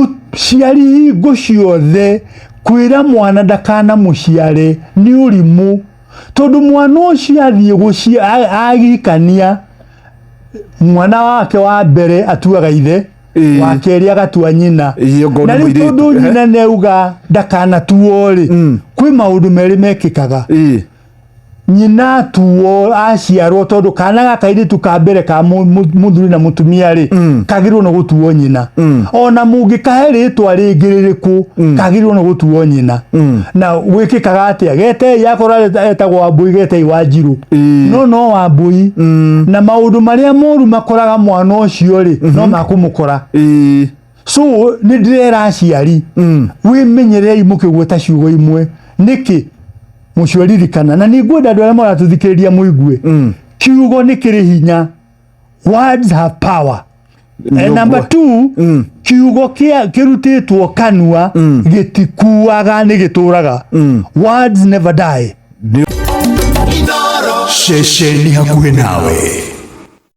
Mũciari hingo ciothe kwĩra mwana ndakanamũciare nĩ ũrimũ, tondũ mwana ũcio athiĩ agikania mwana wake wa mbere atuaga ithe, wa kerĩ agatua nyina. Ongorwo Na nĩ rĩu mũirĩtu, tondũ nyina nĩauga ndakanatuo rĩ, kwĩ maũndũ merĩ mekĩkaga. Nyina atuo aciarwo, tondũ kana gaka kairĩtu ka mbere ka mũthuri na mũtumia rĩ, kagĩrĩirwo nĩ gũtuo nyina. Ona mũngĩkahe rĩtwa rĩngĩ rĩrĩkũ, kagĩrĩirwo nĩ gũtuo nyina. Na gwĩkĩkaga atĩa? Getei akorwo etagwo Wambũi, getei Wanjirũ. No no Wambũi. Na maũndũ marĩa moru makoraga mwana ũcio rĩ, no makũmũkora. So nĩ ndĩrera aciari, wĩmenyererei mũkĩgweta ciugo imwe. Nĩkĩ mũcio? Ririkana, na nĩ ngwenda andũ arĩa maratũthikĩrĩria mũigue, kiugo nĩ kĩrĩ hinya. Words have power. And number two, kiugo kĩa kĩrutĩtwo kanua gĩtikuaga, nĩ gĩtũraga. Words never die. Ceceni hakuhĩ nawe.